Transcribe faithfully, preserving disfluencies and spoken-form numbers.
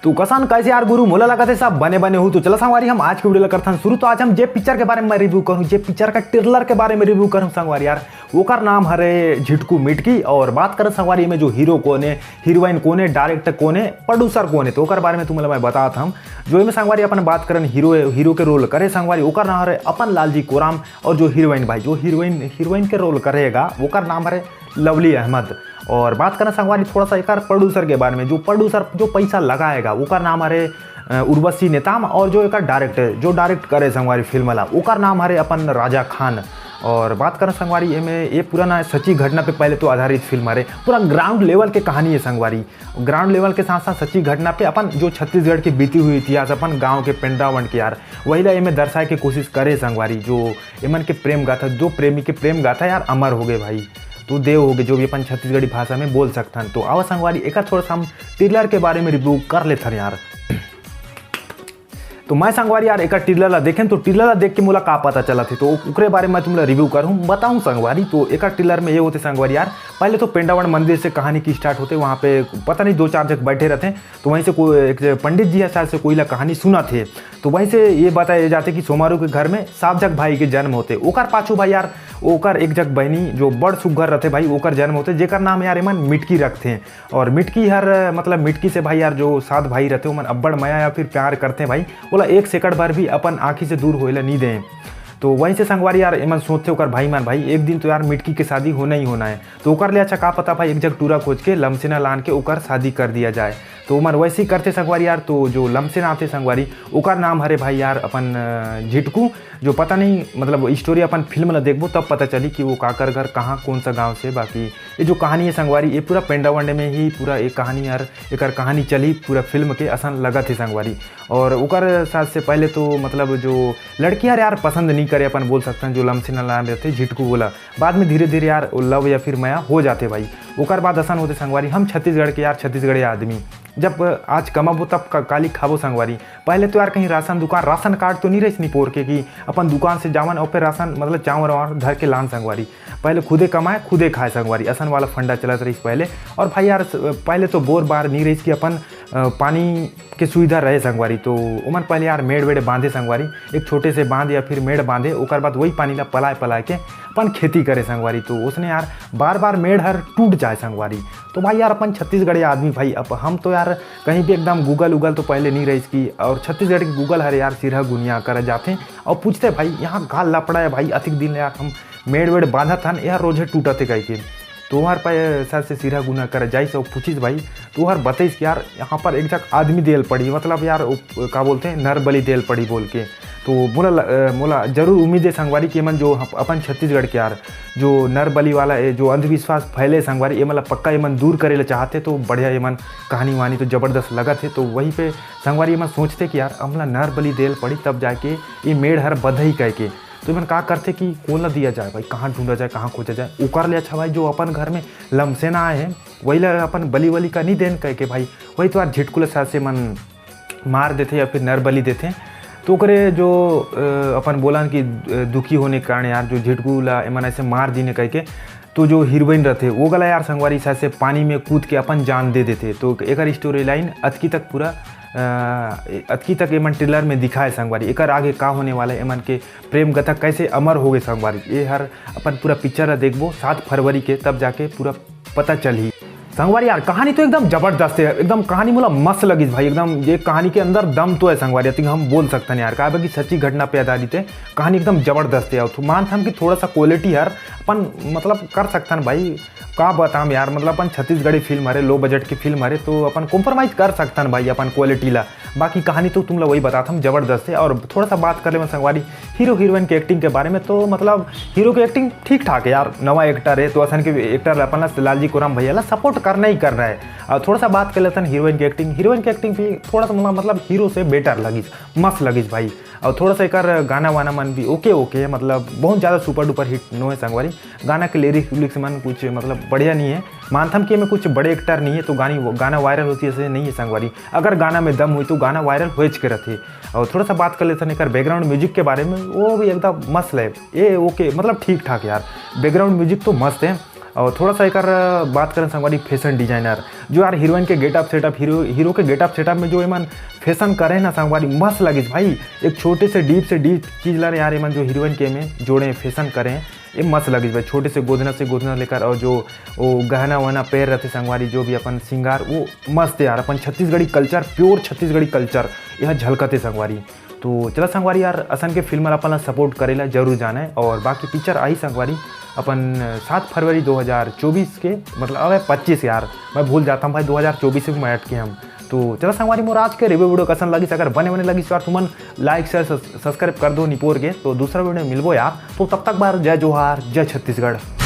तो कसन, कैसे यार गुरु, मोला लगत हे सब बने बने हो। तो चला संगवारी, हम आज के video ला करथन शुरू। तो आज हम जे पिक्चर के बारे में रिव्यू करूँ, जे पिक्चर का ट्रेलर के बारे में रिव्यू करूँ संगवारी यार, ओकर नाम हरे झिटकू मिटकी। और बात करन संगवारी, एमे जो हीरो कोन हे, हीरोइन कोन हे, डायरेक्टर कोन हे, प्रोड्यूसर कोन हे, तो ओकर बारे में तुमला मैं बतात हूँ। जो एमे संगवारी अपन बात करन हीरो, हीरो के रोल करे संगवारी, ओकर नाम हरे अपन लालजी कोराम। और जो हीरोइन भाई, जो हीरोइन, हीरोइन के रोल करेगा, ओकर नाम हरे लवली अहमद। और बात करन संगवारी थोड़ा सा एकर प्रोड्यूसर के बारे में, जो प्रोड्यूसर जो पैसा लगाएगा, ओकर नाम हरे अ, उर्वशी नेताम। और जो एकर डायरेक्टर, जो डायरेक्ट करे संगवारी फिल्म ला, ओकर नाम हरे अपन राजा खान। और बात करन संगवारी, एमे ये पूरा ना सच्ची घटना पे पहले तो आधारित फिल्म हरे, पूरा ग्राउंड लेवल के कहानी है संगवारी। ग्राउंड लेवल के साथ साथ सच्ची घटना पे अपन जो छत्तीसगढ़ के बीती हुई इतिहास, अपन गांव के पेंडावंड के यार, वही ला एमे दर्शाए के कोशिश करे संगवारी। जो एमन के प्रेम गाथा, जो प्रेमी के प्रेम गाथा यार अमर हो गए भाई, तो देव हो गए, जो भी अपन छत्तीसगढ़ी भाषा में बोल सकथन। तो आवा संगवारी, एकर थोड़ा सा हम ट्रेलर के बारे में रिव्यू कर लेथन यार। तो मैं संगवारी यार एकर ट्रेलर ला देखें, तो ट्रेलर ला देख के मोला का पता चलत हे, तो ओकरे बारे में तुमला रिव्यू करहूँ, बताऊँ संगवारी। तो एकर ट्रेलर में ये होते संगवारी यार, पहले तो पेंडावन मंदिर से कहानी की स्टार्ट होते, वहाँ पे पता नहीं दो चार जग बैठे रहते, तो वहीं से कोई एक पंडित जी है शायद से कोई ला कहानी सुनाथे। तो वहीं से ये बताए जाते कि सोमारू के घर में सात जग भाई के जन्म होते, ओकर पाछू भाई यार ओकर एक जग बहनी जो बड़ सुग्घर रहते भाई, ओकर जन्म होते, जेकर नाम यार एमन मिटकी रखते। और मिटकी हर, मतलब मिटकी से भाई यार जो सात भाई रहते, ओमन अब्बड़ मया या फिर प्यार करते भाई, ओला एक सेकंड भर भी अपन आँखी से दूर होएला नहीं दें। तो वहीं से संगवारी यार एमन सोचते ओकर भाई मन, भाई एक दिन तो यार मिटकी के शादी होना ही होना है, तो ओकर ले अच्छा का पता भाई एक जग टूरा खोज के लमसेना लान के ओकर शादी कर दिया जाए। तो ओमन वैसे ही करते संगवारी यार। तो जो लमसेना आते संगवारी, ओकर नाम हरे भाई यार अपन, अ, झिटकू, जो पता नहीं, मतलब स्टोरी अपन फिल्म ला देखबो तब पता चली कि वो काकर घर कहाँ कौन सा गाँव से। बाकी ये जो कहानी है संगवारी, ये पूरा पेंडावंड में ही पूरा एक कहानी यार, एकर कहानी चली पूरा फिल्म के असन लगत है संगवारी। और ओकर साथ से पहले तो मतलब जो लड़की यार, यार पसंद नहीं करे अपन बोल सकथन, जो लमसेना लान रहते झिटकू बोला, बाद में धीरे धीरे यार वो लव या फिर मया हो जाते भाई। ओकर बाद असन होते संगवारी, हम छत्तीसगढ़ के यार, छत्तीसगढ़ी आदमी जब आज कमाबो तब का-, काली खाबो संगवारी। पहले तो यार कहीं राशन दुकान, राशन कार्ड तो नहीं रहिस निपोर के कि अपन दुकान से जावन और फिर राशन मतलब चावल वावल धर के लान संगवारी। पहले खुदे कमाए खुदे खाए संगवारी, असन वाला फंडा चलत रहिस पहले। और भाई यार स-, पहले तो बोर बार नहीं रहिस कि अपन अ, पानी के सुविधा रहे संगवारी। तो ओमन पहले यार मेड़ वेड़ बांधे संगवारी, एक छोटे से बांध या फिर मेड़ बांधे, ओकर बाद वही पानी ला पलाए पलाए के अपन खेती करे संगवारी। तो उसने यार बार बार मेड़ हर टूट जाए संगवारी। तो भाई यार अपन छत्तीसगढ़ी आदमी भाई, अब हम तो यार कहीं भी एकदम गूगल उगल तो पहले नहीं रहिस की, और छत्तीसगढ़ के गूगल हर यार सिरहा गुनिया कर जाते और पूछते, भाई यहाँ का लफड़ा है भाई, अतिक दिन ले यार हम मेड़ वेड़ बांधत हन, यार रोजे टूटत है कह के। तो ओहर पैसा से सिरहा गुना कर जाइस और पूछिस भाई, तो ओहर बताइस कि यार यहाँ पर एक जग आदमी देल पड़ी, मतलब यार वो का बोलते हैं, नर बलि देल पड़ी बोल के। तो मोला ल-, अ, मोला जरूर उम्मीद है संगवारी कि एमन जो हम, अपन छत्तीसगढ़ के यार जो नर बलि वाला है, जो अंधविश्वास फैले संगवारी, एमन ला पक्का एमन दूर करे ला चाहते। तो बढ़िया एमन कहानी वानी तो जबरदस्त लगत है। तो वहीं पे संगवारी एमन सोचते कि यार हमला नर बलि देल पड़ी तब जाके ये मेड़ हर बधही कह के। तो एमन का करथे कि कोन ला दिया जाए भाई, कहाँ ढूंढा जाए, कहाँ खोजा जाए। ओकर ले अच्छा भाई जो अपन घर में लमसेना आए हे, वही ला अपन बलि वलि का नहीं देन कह के भाई, वही तो यार झिटकू ला शायद से मन मार देथे या फिर नर बलि देथे। तो ओकरे जो अ, अपन बोलन कि अ, दुखी होने के कारण यार जो झिटकू ला एमन ऐसे मार दीने कह के, तो जो हीरोइन रहथे वो गला यार संगवारी शायद से पानी में कूद के अपन जान दे देथे। तो एकर स्टोरी लाइन अतकी तक पूरा अ, अतकी तक एमन ट्रेलर में दिखाए संगवारी। एकर आगे का होने वाला है, एमन के प्रेम कथा कैसे अमर हो गए संगवारी, ये हर अपन पूरा पिक्चर ला देखबो सात फरवरी के, तब जाके पूरा पता चलही। संगवारी यार कहानी तो एकदम जबरदस्त है, एकदम कहानी मोला मस्त लगिस भाई, एकदम ये कहानी के अंदर दम तो है संगवारी, अतिक हम बोल सकथन यार, काहे कि सच्ची घटना पे आधारित है। कहानी एकदम जबरदस्त है। और मानथन कि थोड़ा सा क्वालिटी हर अपन मतलब कर सकथन भाई, का बताम यार, मतलब अपन छत्तीसगढ़ी फिल्म हरे, लो बजट की फिल्म हरे, तो अपन कॉम्प्रोमाइज कर सकथन भाई अपन क्वालिटी ला। बाकी कहानी तो तुमला वही बतात हम, जबरदस्त है। और थोड़ा सा बात कर ले संगवारी हीरो हीरोइन के एक्टिंग के बारे में, तो मतलब हीरो के एक्टिंग ठीक ठाक है यार, नवा एक्टर है तो असन के एक्टर ला अपन ला लालजी कोराम भैया ला सपोर्ट करना ही करना है। और थोड़ा सा बात कर लेथन हीरोइन के एक्टिंग, हीरोइन के एक्टिंग भी थोड़ा सा मतलब हीरो से बेटर लगिस, मस्त लगिस भाई। और थोड़ा सा एकर गाना वाना मन भी ओके ओके, मतलब बहुत ज़्यादा सुपर डुपर हिट नो है संगवारी। गाना के लिरिक्स उलिक्स मन कुछ मतलब बढ़िया नहीं है। मानथम कि एमे कुछ बड़े एक्टर नहीं है तो गानी गाना वायरल होती ऐसे नहीं है संगवारी। अगर गाना में दम हुई तो गाना वायरल होएच के रहते। और थोड़ा सा बात कर लेथन एकर बैकग्राउंड म्यूजिक के बारे में, वो भी एकदम मस्त है ये, ओके मतलब ठीक ठाक यार, बैकग्राउंड म्यूजिक तो मस्त है। और थोड़ा सा एक बात करें संगवारी, फैशन डिजाइनर जो यार हीरोइन के गेटअप सेटअप, हीरो हीरो के गेटअप सेटअप में जो एमन फैशन करे ना संगवारी, मस्त लगिस भाई। एक छोटे से डीप से डीप चीज ला यार एमन जो हीरोइन के में जोड़े, फैशन करे, ये मस्त लगिस भाई। छोटे से गोदना से गोदना लेकर और जो वो गहना वहना पैर रहते संगवारी, जो भी अपन सिंगार, वो मस्त यार, अपन Chhattisgarhi culture, pure Chhattisgarhi culture यहाँ झलकते संगवारी। तो चला संगवारी यार, असन के फिल्म ला अपन ला सपोर्ट करे ला जरूर जाना है। और बाकी पिक्चर आई संगवारी अपन सात फरवरी दो हज़ार चौबीस के, मतलब अब पच्चीस यार, मैं भूल जाता हूँ भाई, दो हज़ार चौबीस में अटके हम। तो चला संगवारी, मोर आज के रिव्यू वीडियो कसन लगिस, अगर बने बने लगिस तो यार तुमन लाइक शेयर सब्सक्राइब कर दो निपोर के। तो दूसरा वीडियो में मिलबो यार, तो तब तक बार जय जोहार, जय छत्तीसगढ़।